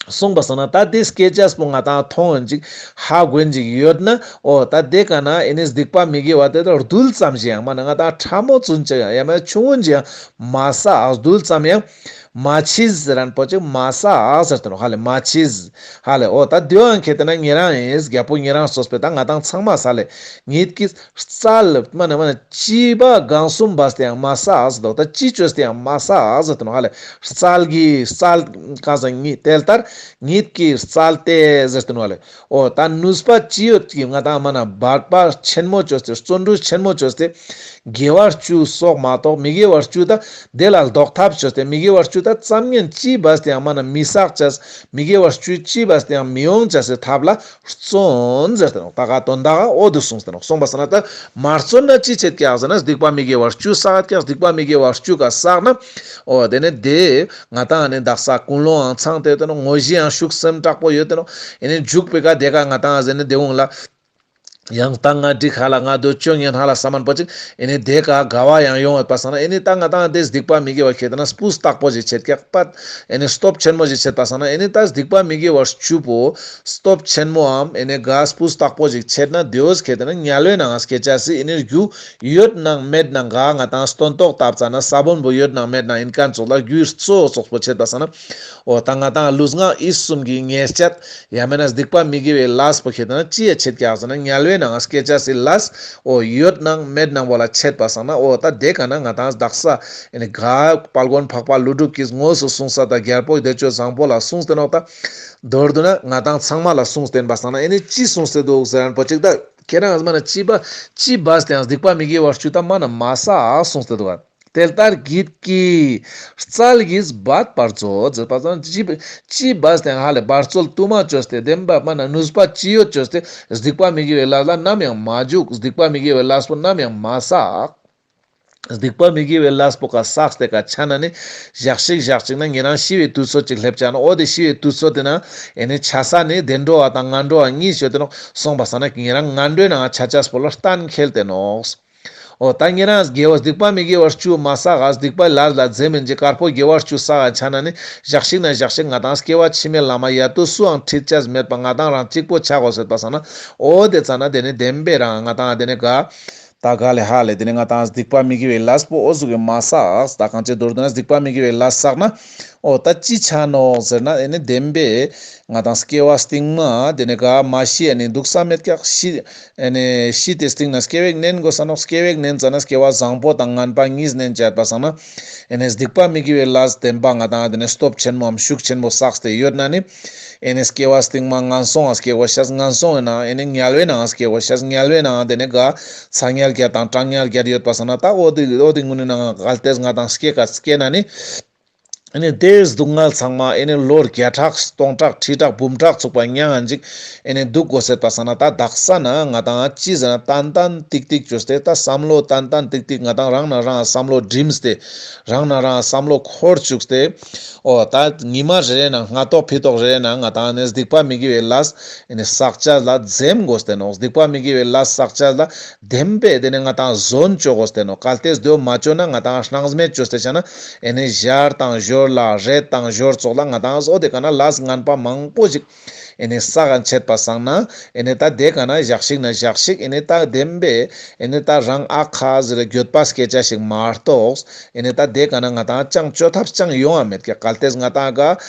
གསུངས་པ་སང་ན་ད་དེ་སྐྱེ་ཅེས་པོ་ང་ཏང་མཐོང་ཡོང་ཅིག་ཧ་གོ་ཡོང་ཅིག་ཡོད་ན་འོ་ད་དེ་ཀ་ན་ཨེ་ནི་སྡིག་པ་མི་དགེ་བ་དེ་ད་རྡུལ་ཙམ་ཞིག་ཡང་མ་ན་ང་ཏང་ཕྲ་མོ་ཙམ་ཅིག་ཡང་ཡང་མ་ཆུང་ངུན་ཅིག་ཡང་མ་བསགས་རྡུལ་ཙམ་ཡང་ མ་མཆིས་ཟེར་རན་པོ་ཅིག་མ་བསགས་ཟེར་ཏེ་ནོག་ཧ་ལེ། མ་མཆིས་ཧ་ལེ། འོ་ད་དེའང་ཁེ་ཏེ་ན་ཉེ་རང་ངི་རྒྱལ་པོ་ཉེ་རང་གཙོས་པའི་ད་ང་ཏང་ཚང་མ་ས་ལེ་ཉིད་ཀྱི་རྩལ་མ་ནེ་མ་ནེ་ལྕི་བ་གང་གསུམ་སྦས་ཏེ་ཡང་མ་བསགས་ཟེར་ཏེ་ནོག་ད་ལྕི་བཅོས་ཏེ་ཡང་མ་བསགས་ཟེར་ཏེ་ནོག་ཧ་ལེ། རྩལ་གྱིས་རྩལ་ག་ཟེར་ཉིད་དེ་ལྟར་ཉིད་ཀྱི་རྩལ་ཏེ་ཟེར་ཏེ་ནོག་ཧ་ལེ། འོ་ད་ནུས་པ་ཅི་ཡོད་ཀྱིས་ང་ཏང་མ་ནེ་འབད་པ་ཆེན་མོ་བཅོས་ཏེ་བརྩོན་འགྲུས་ཆེན་མོ་བཅོས་ཏེ་དགེ་བ་བཅུ་སོགས་མ་གཏོགས་མི་དགེ་བ་བཅུ་ད་དེ་ལ་ལྡོག་ཐབས་བཅོས་ཏེ་མི་དགེ་བ་བཅུ་ད་ཙམ་ཉན་ཅི་སྦས་ཏེ་ཡང་མ་ནེ་མི་བསགས་ཅེས་མི་དགེ་བ་བཅུ་ཅི་སྦས་ཏེ་ཡང་མི་ཡོང་ཅེས་སི་ཐབས་ལ་བརྩོན་ཟེར་ཏེ་ནོག་ད་ག་དོན་དག་འོ་དུ་གསུངས་ཏེ་ནོག་གསུངས་པ་སང་ན་ད་མ་བརྩོན་ན་ཅི་ཆེད་ཀྱག་ཟེར་ན་སྡིག་པ་མི་དགེ་བ་བཅུ་བསགས་ཀྱག་སྡིག་པ་མི་དགེ་བ་བཅུ་ག་བསགས་ན་འོ་དེ་ནེ་དེ་ང་ཏང་ནི་དག་ས་ཀུན་སློང་ཡང་ཚང་སྟེ་ཡོད་དེ་ནོག་དངོས་གཞི་ཡང་ཤུགས་སེམས་དྲག་པོ་ཡོད་དེ་ནོག་ཨེ་ནེ་འཇུག་པའི་ཀ་དེ་ཀ་ང་ཏང་ཟེར་ནེ་དེ་འོང་ལ། ཡང་ད་ང་འགྲིག་ཧ་ལ་ང་དོ་ཅོ་ཉན་ཧ་ལ་བསམ་མན་པོ་ཅིག་ཨེ་ནེ་དེ་ཀ་དགའ་བ་ཡང་ཡོང་བ་སང་ན་ཨེ་ནེ་ད་ང་ཏང་དེ་སྡིག་པ་མི་དགེ་བ་ཁེ་ཏེ་ན་སྤུས་དག་པོ་ཞིག་ཆེད་ཀྱག་པ། ཨེ་ནེ་སྟོབས་ཆེན་མོ་ཞིག་ཆེད་པ་སང་ན་ཨེ་ནེ་ད་སྡིག་པ་མི་དགེ་བ་བཅུ་པོ་སྟོབས་ཆེན་མོའམ་ཨེ་ནེ་ག་སྤུས་དག་པོ་ཞིག་ཆེད་ན་དེའོ་ཁེ་ཏེ་ན་དམྱལ་བའི་ནང་ང་སྐྱེ་ཅེས་སི་ཨེ་ནེ་རྒྱུ་ཡོད་ནང་མེད་ནང་ག་ང་ཏང་སྟོན་ཐོག་བཏབ་ཙ་ན་ས་བོན་པོ་ཡོད་ནང་མེད་ནང་ཨིན་ཁན་ཙོགས་ལ་རྒྱུའི་གཙོ་བོ་ཙོགས་པོ་ཆེད་པ་སང་ན་འོ་ད་ང་ཏང་ལུས་ངག་ཡིད་གསུམ་གྱི་ཉེས་ཆད་ཡང་མེད་ན་སྡིག་པ་མི་དགེ་བའི་ལས་པོ་ཁེ་ཏེ་ན་ཅི་ཡ་ཆེད་ཀྱག་ཟེར་ན་དམྱལ་བའི་ནང་སྐྱེ་ཅེས་སི་ལས་འོ་ཡོད་ནང་མེད་ནང་བོ་ལ་ཆེད་པ་སང་ན་འོ་ད་དེ་ཀ་ན་ང་ཏང་དག་ས་ཨེ་ནེ་ག་དཔལ་མགོན་འཕགས་པ་ཀླུ་སྒྲུབ་ཀྱིས་དངོས་སུ་གསུངས་ས་ད་རྒྱལ་པོ་བདེ་སྤྱོད་བཟང་པོ་ལ་གསུངས་ཏེ་ནོག་ད་མདོར་བསྡུ་ན་ང་ཏང་ཚང་མ་ལ་གསུངས་ཏེ་ཡིན་པ་སང་ན་ཨེ་ནེ་ཅི་གསུངས་ཏེ་འདུག་ཟེར་རན་པོ་ཅིག་ད་ཁྱེད་རང་ཨ་ཟུག་མ་ན་ལྕི་བ་ལྕི་བས་ཏེ་ཡང་སྡིག་པ་མི་དགེ་བ་བཅུ་ད་མ་ནེ་མ་བསགས་གསུངས་ཏེ་འདུག་ག་དེ་ལྟར་གྱིས་ཀྱི་རྩལ་གྱིས་འབད་པར་མཛོད་ཟེར་པ་སང་ན་ལྕི་ལྕི་བས་ཏེ་ཡང་ཧ་ལེ་འབད་རྩོལ་དུ་མ་བཅོས་ཏེ་བདེན་པ་མ་ནེ་ནུས་པ་ཅི་ཡོད་བཅོས་ཏེ་སྡིག་པ་མི་དགེ་བའི་ལས་ལ་ནམ་ཡང་མ་འཇུག་སྡིག་པ་མི་དགེ་བའི་ལས་པོ་ནམ་ཡང་མ་བསགས། སྡིག་པ་མི་དགེ་བའི་ལས་པོ་ཀ་བསགས་ཏེ་ཀ་ཆ་ན་ནི་ཞག་ཞིག་ཞག་ཅིག་ན་ཉེ་རང་ཤི་བའི་དུས་ཚོད་ཅིག་སླེབས་ཆ་ན་འོ་དེ་ཤི་བའི་དུས་ཚོད་དེ་ན་ཨེ་ནེ་ཆ་ས་ནི་བདེ་འགྲོ་བ་དང་ངན་འགྲོ་བ་གཉིས་ཡོད་དེ་ནོག་སོང་པ་སང་ན་ཉེ་རང་ངན་འགྲོའི་ནང་ཆ་ཅེས་པོ་ལ་གཏན་འཁེལ་ཏེ་ནོག་འོ་ད་ཉེ་རང་དགེ་བ་སྡིག་པ་མི་དགེ་བ་བཅུ་མ་བསགས་སྡིག་པ་ལས་ལ་འཛེམ་མིན་གྱི་དཀར་པོ་དགེ་བ་བཅུ་བསགས་ཆ་ན་ནི་ཞག་ཞིག་ན་ཞག་ཞིག་ང་ཏང་སྐྱེ་བ་ཕྱི་མའི་ལམ་མ་ཡ་དུ་སུའང་ཁྲིད་ཅེས་མེད་པ་ང་ཏང་རང་གཅིག་པོ་ཆ་དགོས་ཟེར་པ་སང་ན་འོ་དེ་ཙ་ན་དེ་ནི་བདེན་པའི་རང་ང་ཏང་དེ་ནི་ག་ད་ག་ལེ་ཧ་ལེ་དེ་ནི་ང་ཏང་སྡིག་པ་མི་དགེ་བའི་ལས་པོ་འོ་ཟུག་གི་མ་བསགས། ད་གང་ཅི་མདོར་བསྡུ་ན་སྡིག་པ་མི་དགེ་བའི་ལས་བསགས་ན་འོ་ད་ཅི་ཆ་ནོག་ཟེར་ན་ཨེ་ནི་བདེན་པའི་ང་ཏང་སྐྱེ་བ་སྟིང་མ་དེ་ནི་ག་མ་ཤི་ཨེ་ནི་འདུག་ས་མེད་ཀྱག་ཤི་ཨེ་ནི་ཤི་སྟེ་སྟིང་ན་སྐྱེ་བ་ཞིག་ནེན་དགོས་ས་ནོག་སྐྱེ་བ་ཞིག་ནེན་ཙ་ན་སྐྱེ་བ་བཟང་པོ་དང་ངན་པ་གཉིས་ནེན་ཆ་ཡོད་པ་སང་ན་ཨེ་ནི་སྡིག་པ་མི་དགེ་བའི་ལས་བདེན་པ་ང་ཏང་དེ་ནི་སྟོབས་ཆེན་མོའམ་ཤུགས་ཆེན་པོ་བསགས་ཏེ་ཡོད་ན་ནི་ཨེ་ནི་སྐྱེ་བ་སྟིང་མ་ངན་སོང་ང་སྐྱེ་དགོས་ཤེས། ངན་སོང་ཡིན་ན་ཨེ་ནི་དམྱལ་བའི་ནང་ང་སྐྱེ་དགོས་ཤེས། དམྱལ་བའི་ནང་ང་དེ་ནི་ག་ཚ་དམྱལ་བརྒྱད་དང་གྲང་དམྱལ་བརྒྱད་ཡོད་པ་སང་ན་ད་འོ་དེ་འོ་དེ་ངུན་ནི་ནང་ང་གལ་ཏེ་ང་ཏང་སྐྱེ་ཀ་སྐྱེ་ན་ནི་ཨེ་ནི་དེ་སྡུག་བསྔལ་ཚང་མ་ཨེ་ནི་ལོ་བརྒྱ་ཕྲག་སྟོང་ཕྲག་ཁྲི་ཕྲག་འབུམ་ཕྲག་ཚུགས་པ་མྱང་ང་ཅིག་ཨེ་ནི་འདུག་དགོས་ཟེར་པ་སང་ན་ད་དག་ས་ན་ང་ཏང་ཅི་ཟེར་ན་ཏན་ཏན་ཏིག་ཏིག་བཅོས་ཏེ་ད་བསམ་བློ་ཏན་ཏན་ཏིག་ཏིག་ང་ཏང་རང་ན་རང་བསམ་བློ་སྒྲིམས་ཏེ་རང་ན་རང་བསམ་བློ་འཁོར་བཅུག་སྟེ་འོ་ད་ཉི་མ་རེ་རེ་ནང་སྔ་ཏོག་ཕི་ཏོག་རེ་རེ་ནང་ང་ཏང་ནི་སྡིག་པ་མི་དགེ་བའི་ལས་ཨེ་ནི་བསགས་ཅེས་ལ་འཛེམ་དགོས་ཏེ་ནོག་སྡིག་པ་མི་དགེ་བའི་ལས་བསགས་ཅེས་ལ་བདེན་པའི་དེ་ནི་ང་ཏང་ཟོན་བཅོ་དགོས་ཏེ་ནོག་གལ་ཏེ་དེ་མ་བཅོས་ན་ང་ཏང་སྣང་མེད་བཅོས་ཏེ་ཆ་ན་ཨེ་ནི་ཞར་དང་ཞོར་ལ་རེས་དང་ཞོར་ཙོགས་ལ་ང་ཏང་འོ་དེ་ཀ་ན་ལས་ངན་པ་མང་པོ་ཞིག་ཨེ་ནི་བསགས་ཆ་ཡོད་པ་སང་ན་ཨེ་ནི་ད་དེ་ཀ་ན་ཞག་ཞིག་ན་ཞག་ཞིག་ཨེ་ནི་ད་བདེན་པའི་ཨེ་ནི་ད་རང་ཨ་ཁ་ཟེར་འགྱོད་པ་སྐྱེ་ཅེས་ཤིག་མ་གཏོགས་ཨེ་ནི་ད་དེ་ཀ་ན་ང་ཏང་ཅང་བཅོ་ཐབས་ཅང་ཡོང་ང་མེད་ཀྱག་གལ་ཏེ་ང་ཏང་ག་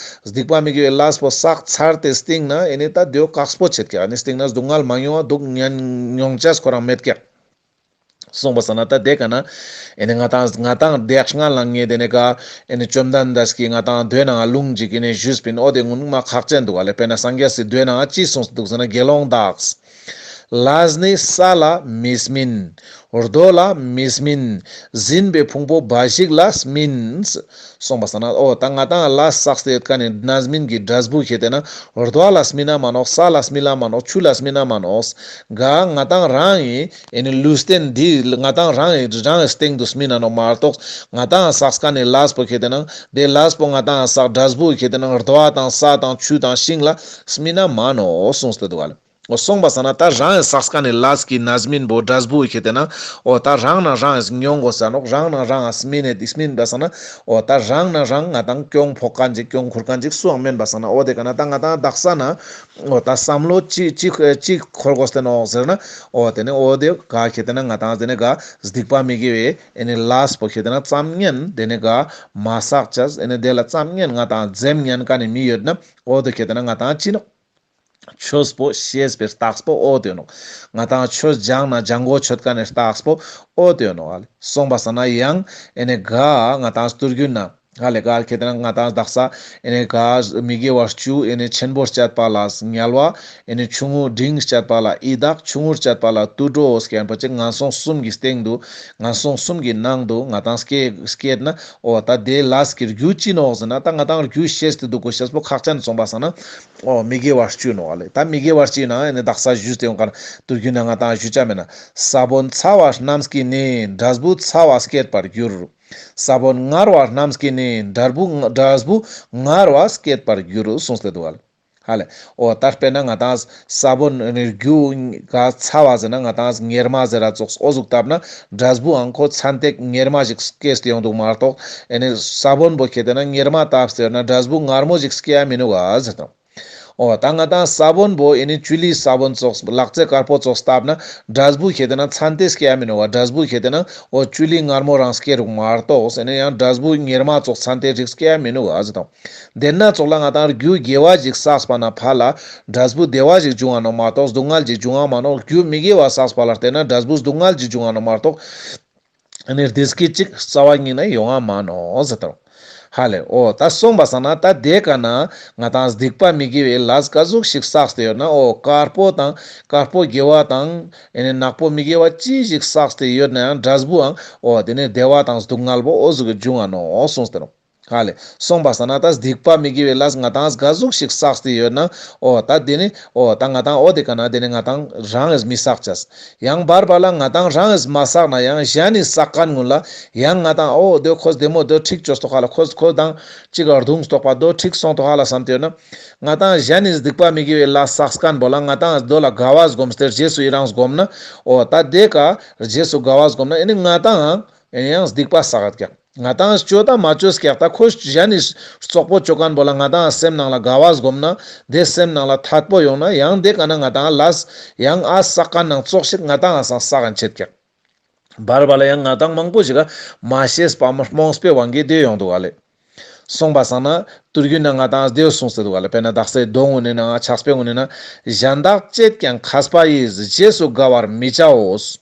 སྡིག་པ་མི་དགེ་བའི་ལས་པོ་བསགས་ཚར་ཏེ་སྟིང་ན་ཨེ་ནི་ད་དེ་བོ་ཁག་པོ་ཆེད་ཀྱག་ཨེ་ནི་སྟིང་ན་སྡུག་བསྔལ་མ་མྱོང་བ་སྡུག་བསྔལ་མྱོང་ཅེས་ཁོ་རང་མེད་ཀྱག་སོང་པ་སང་ན་ད་དེ་ཀ་ན་ཨེ་ནི་ང་ཏང་ང་ཏང་དེ་སྔ་ལ་ངས་དེ་ནི་ག་ཨེ་ནི་བཅོམ་ལྡན་འདས་ཀྱིས་ང་ཏང་མདོའི་ནང་ལུང་ཅིག་ཨེ་ནི་ཞུས་པིན། འོ་དེ་ངུན་མ་ཁག་ཅན་འདུག་ག་ལེ། དཔེར་ན་སངས་རྒྱས་སི་མདོའི་ནང་ཅི་གསུངས་འདུག་ཟེར་ན་དགེ་སློང་དག་ལས་ནི་ས་ལ་མི་སྨིན། རྡོ་ལ་མི་སྨིན། སྦྱིན་པའི་ཕུང་པོ་འབའ་ཞིག་ལ་སྨིན། སོང་པ་སང་ན་འོ་ད་ང་ཏང་ལས་བསགས་ཏེ་ཡོད་མཁན་ནི་རྣམ་སྨིན་གྱི་འབྲས་བུ་ཁེ་ཏེ་ན་རྡོ་ལ་སྨིན་ན་མ་ནོག་ས་ལ་སྨིན་ན་མ་ནོག་ཆུ་ལ་སྨིན་ན་མ་ནོག་ག་ང་ཏང་རང་ངི་ཨེ་ནི་ལུས་རྟེན་འདི་ང་ཏང་རང་ངི་རང་ངི་སྟེང་དུ་སྨིན་ན་ནོག་མ་གཏོགས་ང་ཏང་བསགས་མཁན་ནི་ལས་པོ་ཁེ་ཏེ་ན་དེ་ལས་པོ་ང་ཏང་བསགས་འབྲས་བུ་ཁེ་ཏེ་ན་རྡོ་དང་ས་དང་ཆུ་དང་ཤིང་ལ་སྨིན་ན་མ་ནོག་གསུངས་ཏེ་འདུག་ག་ལེ། འོ་སོང་པ་སང་ན་ད་རང་ངི་བསགས་ཁན་ནི་ལས་ཀྱི་རྣམ་སྨིན་པོ་འབྲས་བུ་ཁེ་ཏེ་ན་འོ་ད་རང་ནང་རང་ངི་མྱོང་དགོས་ས་ནོག། རང་ནང་རང་ངི་སྨིན་ནེ་དེ་སྨིན་པ་སང་ན་འོ་ད་རང་ནང་རང་ང་ཏང་གྱོང་ཕོག་ཁན་ཅིག་གྱོང་ཁུར་ཁན་ཅིག་སུའང་མེན་པ་སང་ན། འོ་དེ་ཀ་ན་ད་ང་ཏང་དག་ས་ན་འོ་ད་བསམ་བློ་ཅི་ཅི་ཅི་འཁོར་དགོས་ཏེ་ནོག་ཟེར་ན། འོ་དེ་ནི་འོ་དེ་ག་ཁེ་ཏེ་ན་ང་ཏང་དེ་ནི་ག་སྡིག་པ་མི་དགེ་བའི་ཨེ་ནི་ལས་པོ་ཁེ་ཏེ་ན་ཙམ་ཉན་དེ་ནི་ག་མ་བསགས་ཅེས་ཨེ་ནི་དེ་ལ་ཙམ་ཉན་ང་ཏང་འཛེམ་ཉན་ཁན་ནི་མི་ཡོད་ན། འོ་དེ་ཁེ་ཏེ་ན་ང་ཏང་ཅི་ནོག། ཆོས་པོ་ཤེས་པའི་རྟགས་པོ་འོ་དེ་ནོག། ང་ཏང་ཆོས་སྦྱང་ན་སྦྱང་གོ་ཆོད་ཁན་ནི་རྟགས་པོ་འོ་དེ་ནོག། ཧ་ལེ། སོང་པ་སང་ན་ཡང་ཨེ་ནི་ག་ང་ཏང་སྟོད་རྒྱུད་ན་ཧ་ལེ་ག་ཁེ་ཏེ་ན་ང་ཏང་དག་ས་ཨེ་ནི་ག་མི་དགེ་བ་བཅུ་ཨེ་ནི་ཆེན་པོ་སྤྱད་པ་ལ་དམྱལ་བ། ཨེ་ནི་ཆུང་ངུ་འབྲིང་སྤྱད་པ་ལ་ཡི་དྭགས། ཆུང་ངུ་སྤྱད་པ་ལ་དུད་འགྲོ་ཟེར་ཁན་པོ་ཅིག་ངན་སོང་གསུམ་གྱི་སྟེང་དུ་ངན་སོང་གསུམ་གྱི་ནང་དུ་ང་ཏང་སྐྱེ་སྐྱེད་ན། འོ་ད་དེ་ལས་ཀྱི་རྒྱུ་ཅི་ནོག་ཟེར་ན་ད་ང་ཏང་རྒྱུ་ཤེས་ཏེ་འདུག་གོ་ཤེས་པོ་ཁག་ཅན། སོང་པ་སང་ན་འོ་མི་དགེ་བ་བཅུ་ནོག་ལེ། ད་མི་དགེ་བ་བཅུ་ན་ཨེ་ནི་དག་ས་ཞུས་ཏེ་ཡོང་ཁན་དུས་རྒྱུན་ན་ང་ཏང་ཞུ་ཆ་མེད་ན། ས་བོན་ཚ་བ་རྣམས་ཀྱིས་ནི་འབྲས་བུ་ཚ་བ་སྐྱེད་པར་འགྱུར། ས་བོན་མངར་བ་རྣམས་ཀྱིས་ནི་འབྲས་བུ་འབྲས་བུ་མངར་བ་སྐྱེད་པར་འགྱུར་གསུངས་ཏེ་འདུག་ལེ། ཧ་ལེ། འོ་ད་དཔེར་ན་ང་ཏང་ས་བོན་ནི་རྒྱུ་ག་ཚ་བ་ཟེར་ན་ང་ཏང་ངེར་མ་ཟེར་ར་ཙོགས་འོ་ཟུག་བཏབ་ན་འབྲས་བུའང་ཁོ་ཚན་ཏེ་ངེར་མ་ཞིག་སྐྱེས་ཏེ་ཡོང་འདུག་མ་གཏོགས། ཨེ་ནི་ས་བོན་པོ་ཁེ་ཏེ་ན་ངེར་མ་བཏབ་སྟེ་ཡོད་ན་འབྲས་བུ་མངར་མོ་ཞིག་སྐྱེ་ཡ་མི་ནུག་ག་ཟེར་དང་། འོ་ད་ང་ཏང་ས་བོན་པོ་ཨེ་ནི་ཅུ་ལི་ས་བོན་ཙོགས་ལག་རྩེ་དཀར་པོ་ཙོགས་བཏབ་ན་འབྲས་བུ་ཁེ་ཏེ་ན་ཚན་ཏེ་སྐྱེ་ཡ་མི་ནུག་ག། འབྲས་བུ་ཁེ་ཏེ་ན་འོ་ཅུ་ལི་མངར་མོ་རང་སྐྱེ་རུག་མ་གཏོགས། ཨེ་ནི་ཡང་འབྲས་བུ་ངེར་མ་ཙོགས་ཚན་ཏེ་རིགས་སྐྱེ་ཡ་མི་ནུག་ག་ཟེར་དང་། དེ་ན་ཙོགས་ལ་ང་ཏང་རྒྱུ་དགེ་བ་ཞིག་བསགས་པ་ན་ཕ་ལ་འབྲས་བུ་བདེ་བ་ཞིག་འབྱུང་ང་ནོག་མ་གཏོགས་སྡུག་བསྔལ་ཞིག་འབྱུང་ང་མ་ནོག། རྒྱུ་མི་དགེ་བ་བསགས་པ་ལ་བརྟེན་ན་འབྲས་བུ་སྡུག་བསྔལ་ཞིག་འབྱུང་ང་ནོག་མ་གཏོགས། ཨ་ནི་བདེ་སྐྱིད་ཅིག་རྩ་བ་ཉིད་ན་ཡོང་ང་མ་ནོག་ཟེར་དང་། ཧ་ལེ། འོ་ད་སོང་པ་སང་ན་ད་དེ་ཀ་ན་ང་ཏང་སྡིག་པ་མི་དགེ་བའི་ལས་ག་ཟུག་ཞིག་བསགས་ཏེ་ཡོད་ན། འོ་དཀར་པོ་དང་དཀར་པོ་དགེ་བ་དང་ཨེ་ནི་ནག་པོ་མི་དགེ་བ་ཅི་ཞིག་བསགས་ཏེ་ཡོད་ན་ཡང་འབྲས་བུའང་འོ་དེ་ནི་བདེ་བ་དང་སྡུག་བསྔལ་པོ་འོ་ཟུག་གི་འབྱུང་ང་ནོག་གསུངས་ཏེ་ནོག། ཧ་ལེ། སོང་པ་སང་ན་ད་སྡིག་པ་མི་དགེ་བའི་ལས་ང་ཏང་ག་ཟུག་ཞིག་བསགས་ཏེ་ཡོད་ན། འོ་ད་དེ་ནི་འོ་ད་ང་ཏང་འོ་དེ་ཀ་ན་དེ་ནི་ང་ཏང་རང་ངིས་མི་བསགས་ཅེས། ཡང་བར་བར་ལ་ང་ཏང་རང་ངིས་མ་བསགས་ན་ཡང་གཞན་ནི་བསགས་ཁན་ཀུན་ལ་ཡང་ང་ཏང་འོ་དོ་ཁོས་བདེ་མོ་དོ་ཁྲིག་ཅོས་ཏོག་ཧ་ལ། ཁོས་ཁོས་དང་ཅིག་ག་རྡུངས་ཏོག་པ་དོ་ཁྲིག་སོང་ཏོག་ཧ་ལ་བསམ་སྟེ་ཡོད་ན། ང་ཏང་གཞན་ནི་སྡིག་པ་མི་དགེ་བའི་ལས་བསགས་ཁན་པོ་ལ་ང་ཏང་དོ་ལ་དགའ་བ་སྒོམ་སྟེ་རྗེས་སུ་ཡི་རང་སྒོམ་ན། འོ་ད་དེ་ཀ་རྗེས་སུ་དགའ་བ་སྒོམ་ན་ཨེ་ནི་ང་ཏང་ཡང་སྡིག་པ་བསགས་ཀྱག། ང་ཏང་ཅོ་ད་མ་ཅོས་ཀྱག། ད་ཁོས་གཞན་ནི་རྩོག་པོ་ཅོ་ཁན་པོ་ལ་ང་ཏང་སེམས་ནང་ལ་དགའ་བ་སྒོམ་ན། དེ་སེམས་ནང་ལ་ཐད་པོ་ཡོང་ན་ཡང་དེ་ཀ་ན་ང་ཏང་ལས་ཡང་ཨ་བསགས་ཁན་ནང་ཙོགས་ཤིག་ང་ཏང་ཨ་སང་བསགས་ཁན་ཆེད་ཀྱག། བར་བར་ལ་ཡང་ང་ཏང་མང་པོ་ཞིག་ག་མ་ཤེས་པ་རྨོངས་པའི་དབང་གིས་དེ་ཡོང་འདུག་ག་ལེ། སོང་པ་སང་ན་དུས་རྒྱུན་ན་ང་ཏང་དེ་གསུངས་ཏེ་འདུག་ག་ལེ། དཔེར་ན་དག་སའི་མདོ་ངོ་ནས་ན་ཕྱག་དཔེ་ངོ་ནས་ན། གཞན་དག་བྱས་ཀྱང་མཁས་པ་ཡིས། རྗེས་སུ་དགའ་བར་མི་བྱའོ།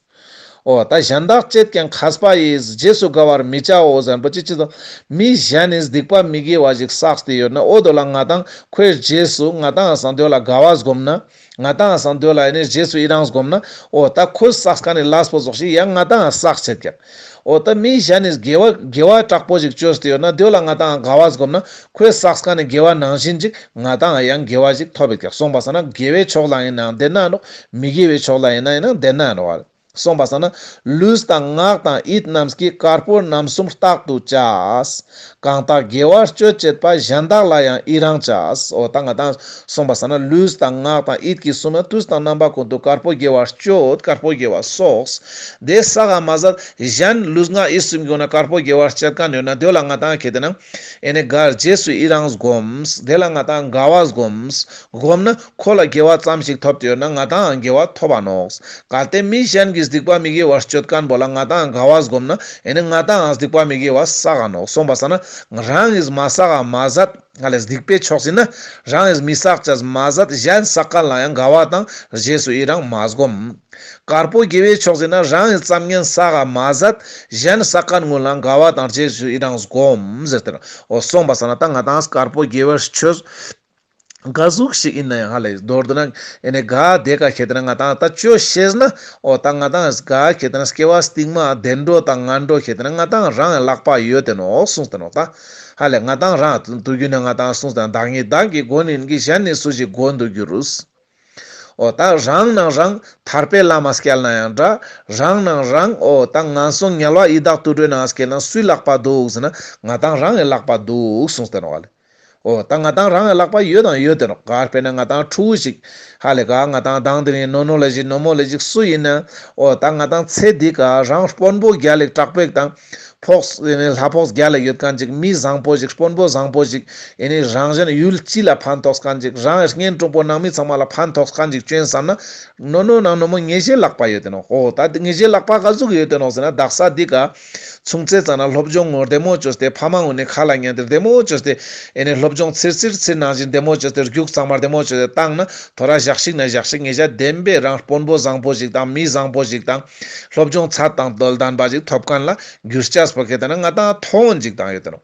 འོ་ད་གཞན་དག་བྱས་ཀྱང་མཁས་པ་ཡིས། རྗེས་སུ་དགའ་བར་མི་བྱའོ་ཟེར་ཁན་པོ་ཅི་ཅི་དང་། མི་གཞན་ནི་སྡིག་པ་མི་དགེ་བ་ཞིག་བསགས་ཏེ་ཡོད་ན། འོ་དོ་ལ་ང་ཏང་ཁོའི་རྗེས་སུ་ང་ཏང་སང་དོ་ལ་དགའ་བ་སྒོམ་ན། ང་ཏང་སང་དོ་ལ་ཨེ་ནི་རྗེས་སུ་ཡི་རང་སྒོམ་ན། འོ་ད་ཁོས་བསགས་ཁན་ནི་ལས་པོ་ཙོགས་ཤིག་ཡང་ང་ཏང་བསགས་ཆེད་ཀྱག། འོ་ད་མི་གཞན་ནི་དགེ་བ་དགེ་བ་དྲག་པོ་ཞིག་ཅོས་ཏེ་ཡོད་ན། དོ་ལ་ང་ཏང་དགའ་བ་སྒོམ་ན། ཁོས་བསགས་ཁན་ནི་དགེ་བ་ནང་བཞིན་ཅིག་ང་ཏང་ཡང་དགེ་བ་ཞིག་ཐོབ་ཡོད་ཀྱག། སོང་པ་སང་ན་དགེ་བའི་ཕྱོགས་ལ་ཡིན་ནའང་དེ་ན་ནོག། མི་དགེ་བའི་ཕྱོགས་ལ་ཡིན་ན་ཡིན་ན་དེ་ན་ནོག། སོང་པ་སང་ན། ལུས་དང་ངག་དང་ཡིད་རྣམས་ཀྱིས། དཀར་པོ་རྣམ་གསུམ་རྟག་ཏུ་བྱ། གང་དག་དགེ་བ་སྤྱོད་བྱེད་པ། གཞན་དག་ལ་ཡང་ཡི་རང་བྱ། འོ་ད་ང་ཏང་སོང་པ་སང་ན་ལུས་དང་ངག་དང་ཡིད་ཀྱིས་གསུམ་ཡང་དུས་དང་རྣམ་པ་ཀུན་ཏུ་དཀར་པོ་དགེ་བ་སྤྱོད། དཀར་པོ་དགེ་བ་གསོགས། དེ་བསགས་མ་ཟད་གཞན་ལུས་ངག་ཡིད་གསུམ་གྱི་ནང་ན་དཀར་པོ་དགེ་བ་སྤྱད་ཁན་ཡོད་ན་དེ་ལ་ང་ཏང་ཁེ་ཏེ་ན་ཨེ་ནི་ག་རྗེས་སུ་ཡི་རང་སྒོམས། དེ་ལ་ང་ཏང་དགའ་བ་སྒོམས། སྒོམ་ན་ཁོ་ལ་དགེ་བ་ཙམ་ཞིག་ཐོབ་སྟེ་ཡོད་ན་ང་ཏང་དགེ་བ་ཐོབ་བ་ནོག། གལ་ཏེ་མི་གཞན་གྱི་སྡིག་པ་མི་དགེ་བ་སྤྱོད་ཁན་པོ་ལ་ང་ཏང་དགའ་བ་སྒོམ་ན་ཨེ་ནི་ང་ཏང་སྡིག་པ་མི་དགེ་བ་བསགས་ནོག། སོང་པ་སང་ན་རང་གིས་མ་བསགས་མ་ཟད། ང་ལས་སྡིག་པའི་ཕྱོགས་ཟེར་ན་རང་གིས་མི་བསགས་ཅེས་མ་ཟད་གཞན་བསགས་ཁན་ལ་ཡང་དགའ་བ་དང་རྗེས་སུ་ཡི་རང་མ་སྒོམ། དཀར་པོ་དགེ་བའི་ཕྱོགས་ཟེར་ན་རང་གིས་ཙམ་ཉན་བསགས་མ་ཟད་གཞན་བསགས་ཁན་ཀུན་ལ་དགའ་བ་དང་རྗེས་སུ་ཡི་རང་སྒོམ་ཟེར་ཏེ་ནོག། འོ་སོང་པ་སང་ན་ད་ང་ཏང་དཀར་པོ་དགེ་བའི་ཆོས་ག་ཟུག་ཞིག་ཡིན་ན་ཡང་ཧ་ལས་མདོར་བསྡུ་ན་ཨེ་ནི་ག་དེ་ཀ་ཁེ་ཏེ་ན་ང་ཏང་ད་ཅོ་ཤེས་ན་འོ་ད་ང་ཏང་ག་ཁེ་ཏེ་ན་སྐྱེ་བ་སྟིང་མ་བདེ་འགྲོ་དང་ངན་འགྲོ་ཁེ་ཏེ་ན་ང་ཏང་རང་ལག་པ་ཡོད་དེ་ནོག་གསུངས་ཏེ་ནོག། ད་ཧ་ལས་ང་ཏང་རང་དུས་རྒྱུན་ནས་ང་ཏང་གསུངས་ཏེ་ན་བདག་ཉིད་བདག་གི་མགོན་ཡིན་གྱི། གཞན་ནི་སུ་ཞིག་མགོན་དུ་འགྱུར། འོ་ད་རང་ནང་རང་ཐར་པའི་ལམ་མ་སྐྱལ་ན་ཡང་འདྲ། རང་ནང་རང་འོ་ད་ངན་སོང་དམྱལ་བ་ཡི་དྭགས་དུད་འགྲོའི་ནང་སྐྱེལ་ན་སུའི་ལག་པ་འདུག་ཟེར་ན་ང་ཏང་རང་གི་ལག་པ་འདུག་གསུངས་ཏེ་ནོག་ལེ། འོ་ད་ང་ཏང་རང་ལག་པ་ཡོད་དང་ཡོད་དེ་ནོག། ག་དཔེར་ན་ང་ཏང་ཕྲུ་གུ་ཞིག་ཧ་ལེ་ག་ང་ཏང་དང་དེ་རིང་ནོ་ནོ་ལ་ཞིག་ནོ་མོ་ལ་ཞིག་སུ་ཡིན་ན། འོ་ད་ང་ཏང་ཚེ་འདི་ཀ་རང་དཔོན་པོ་རྒྱལ་ལ་དྲག་པོ་ཞིག་དང་། ཕོགས་ཨེ་ནི་ལྷ་ཕོགས་རྒྱལ་ལ་ཡོད་མཁན་ཅིག། མི་བཟང་པོ་ཞིག། དཔོན་པོ་བཟང་པོ་ཞིག། ཨེ་ནི་རང་གཞན་ཡུལ་སྤྱི་ལ་ཕན་ཐོགས་མཁན་ཅིག། རང་གཉེན་དྲུང་པོ་ནང་མི་ཚང་མ་ལ་ཕན་ཐོགས་མཁན་ཅིག་བཅོ་ན་ནོ་ནོ་ནང་ནོ་མོ་ངེས་ཤེས་ལག་པ་ཡོད་དེ་ནོག། འོ་ད་ངེས་ཤེས་ལག་པ་ག་ཟུག་ཡོད་དེ་ནོག་ཟེར་ན་དག་ས་འདི་ཀ་ཆུང་ཙེ་ཙ་ན་སློབ་སྦྱོང་ངོ་བདེ་མོ་བཅོས་ཏེ་ཕ་མ་ངོ་ནས་ཁ་ལ་ཉན་ཏེ་བདེ་མོ་བཅོས་ཏེ་ཨེ་ནི་སློབ་སྦྱོང་ཚིར་ཚིར་ཚིར་ནང་བཞིན་བདེ་མོ་བཅོས་ཏེ་རྒྱུགས་གཙང་མ་བདེ་མོ་བཅོས་ཏེ་བཏང་ན་ཐོ་ར་ཞག་ཞིག་ན་ཞག་ཞིག་ངེས་ཤེས་བདེན་པའི་རང་དཔོན་པོ་བཟང་པོ་ཞིག་དང་མི་བཟང་པོ་ཞིག་དང་སློབ་སྦྱོང་ཚད་དང་དོ་ལྡན་པ་ཞིག་ཐོབ་མཁན་ལ་འགྱུར་ཅེས་པོ་ཁེ་ཏེ་ན་ང་ཏང་ཐོང་ཅིག་དང་ཡོད་དེ་ནོག།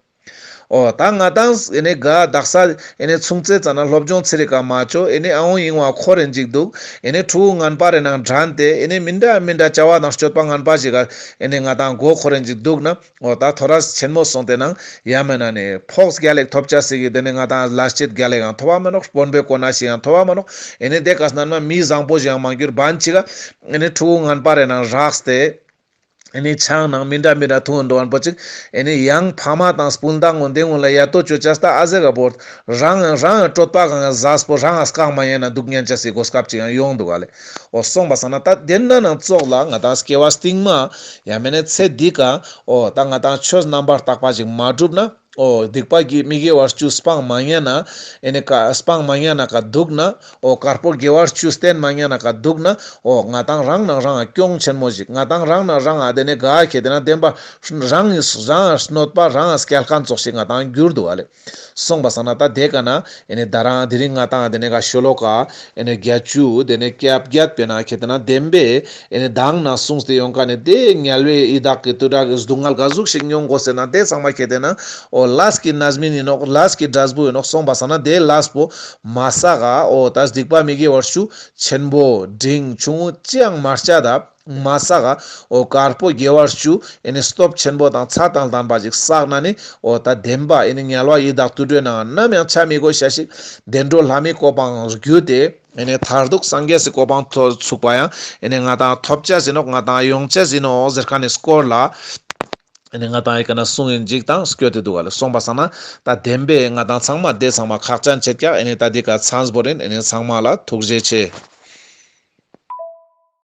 འོ་ད་ང་ཏང་ཨེ་ནི་ག་དག་ས་ཨེ་ནི་ཆུང་ཙེ་ཙ་ན་སློབ་སྦྱོང་ཚིར་རི་ཀ་མ་བཅོ། ཨེ་ནི་ཨ་འོ་ཡིན་བ་ཁོ་རེན་ཅིག་འདུག། ཨེ་ནི་ཕྲུ་གུ་ངན་པ་རེ་ནང་འགྲན་ཏེ་ཨེ་ནི་མི་འདྲ་མི་འདྲ་བྱ་བ་དང་སྤྱོད་པ་ངན་པ་ཞིག་ག་ཨེ་ནི་ང་ཏང་མགོ་ཁོ་རེན་ཅིག་འདུག་ན། འོ་ད་ཐོ་ར་ཆེན་མོ་སོང་སྟེ་ནང་ཡ་མེད་ན་ནི་ཕོགས་རྒྱལ་ལ་ཐོབ་ཅེས་ཞིག་གི་དེ་ནི་ང་ཏང་ལས་བྱེད་རྒྱལ་ལ་ཡང་ཐོབ་བ་མེད་ནོག། དཔོན་པོའི་གོ་གནས་ཤིག་ཡང་ཐོབ་བ་མེད་ནོག། ཨེ་ནི་དེ་ཀ་སྣན་མ་མི་བཟང་པོ་ཞིག་ཡང་མ་གྱུར་བན་ཅིག་ག་ཨེ་ནི་ཕྲུ་གུ་ངན་པ་རེ་ནང་རགས་ཏེ། ཨེ་ནི་ཆང་ནང་མི་འདྲ་མི་འདྲ་འཐུང་འགྲོ་བན་པོ་ཅིག། ཨེ་ནི་ཡང་ཕ་མ་དང་སྤུན་ཟླ་ངོ་འདི་ངོ་ལ་ཡ་ཏོ་ཅོ་ཅེས་ད་ཨ་ཟེ་ག་བོར། རང་རང་གྲོད་པ་གང་ཟས་པོ་རང་ཨ་སྐག་མ་ཡན་ན་འདུག་ཉན་ཅེས་སི་གོ་སྐབས་ཅིག་ཡང་ཡོང་འདུག་ག་ལེ། འོ་སོང་པ་སང་ན་ད་དེ་ན་ནང་ཙོགས་ལ་ང་ཏང་སྐྱེ་བ་སྟིང་མ་ཡ་མེད་ན་ཚེ་འདི་ཀ་འོ་ད་ང་ཏང་ཆོས་རྣམ་པར་དག་པ་ཅིག་མ་བསྒྲུབ་ན། འོ་སྡིག་པ་གི་མི་དགེ་བ་བཅུ་སྤང་མ་ཉན་ན། ཨེ་ནི་ཀ་སྤང་མ་ཉན་ན་ཀ་འདུག་ན། འོ་དཀར་པོ་དགེ་བ་བཅུ་བསྟེན་མ་ཉན་ན་ཀ་འདུག་ན། འོ་ང་ཏང་རང་ནང་རང་ང་གྱོང་ཆེན་མོ་ཞིག། ང་ཏང་རང་ནང་རང་ང་དེ་ནི་ག་ཁེ་ཏེ་ན་བདེན་པ་རང་རང་གནོད་པ་རང་སྐྱལ་མཁན་ཙོགས་ཤིག་ང་ཏང་འགྱུར་འདུག་ག་ལེ། སོང་པ་སང་ན་ད་དེ་ཀ་ན་ཨེ་ནི་ད་རང་དེ་རིང་ང་ཏང་དེ་ནི་ག་ཤོ་ལོ་ཀ་ཨེ་ནི་བརྒྱད་ཅུ་དེ་ནི་སྐྱབས་བརྒྱད་པའི་ནང་ཁེ་ཏེ་ན་བདེན་པའི་ཨེ་ནི་མདང་ནས་གསུངས་ཏེ་ཡོང་ཀ་ནི་དེ་དམྱལ་བའི་ཡི་དྭགས་ཀྱི་དུད་འགྲོ་གི་སྡུག་བསྔལ་ག་ཟུག་ཞིག་མྱོང་དགོས་ཟེར་ན་དེ་ཚང་མ་ཁེ་ཏེ་ན་འོ་ལས་ཀྱི་རྣམ་སྨིན་ཡིན་ནོག། ལས་ཀྱི་འབྲས་བུ་ཡིན་ནོག། སོང་པ་སང་ན་དེ་ལས་པོ་མ་བསགས་ག་འོ་ད་སྡིག་པ་མི་དགེ་བ་བཅུ་ཆེན་པོ་འབྲིང་ཆུང་ངུ་ཅི་ཡང་མ་བྱས་ད་མ་བསགས་ག་འོ་དཀར་པོ་དགེ་བ་བཅུ་ཨེ་ནི་སྟོབས་ཆེན་པོ་དང་ཚད་དང་ལྡན་པ་ཞིག་བསགས་ན་ནི་འོ་ད་བདེན་པ་ཨེ་ནི་དམྱལ་བ་ཡི་དྭགས་དུད་འགྲོའི་ནང་ནམ་ཡང་ཆ་མི་དགོས་ཤ་ཞིག། བདེ་འགྲོ་ལྷ་མིའི་གོ་འཕང་བརྒྱུད་དེ། ཨེ་ནི་མཐར་ཐུག་སངས་རྒྱས་སི་གོ་འཕང་ཐོབ་ཚུགས་པ་ཡང་ཨེ་ནི་ང་ཏང་ཐོབ་ཅེས་ཡིན་ནོག། ང་ཏང་ཡོང་ཅེས་ཡིན་ནོག་ཟེར་མཁན་ནི་སྐོར་ལ་ཨེ་ནི་ང་ཏང་ཨེ་ཀ་ན་གསུང་ཡིན་ཅིག་དང་སྐྱོད་དེ་འདུག་ག་ལེ། སོང་པ་སང་ན་ད་བདེན་པའི་ང་ཏང་ཚང་མ་དེ་ཚང་མ་ཁག་ཅན་ཆེད་ཀྱག། ཨེ་ནི་ད་འདི་ཀ་ཚང་བོ་རིན། ཨེ་ནི་ཚང་མ་ལ་ཐུགས་རྗེ་ཆེ།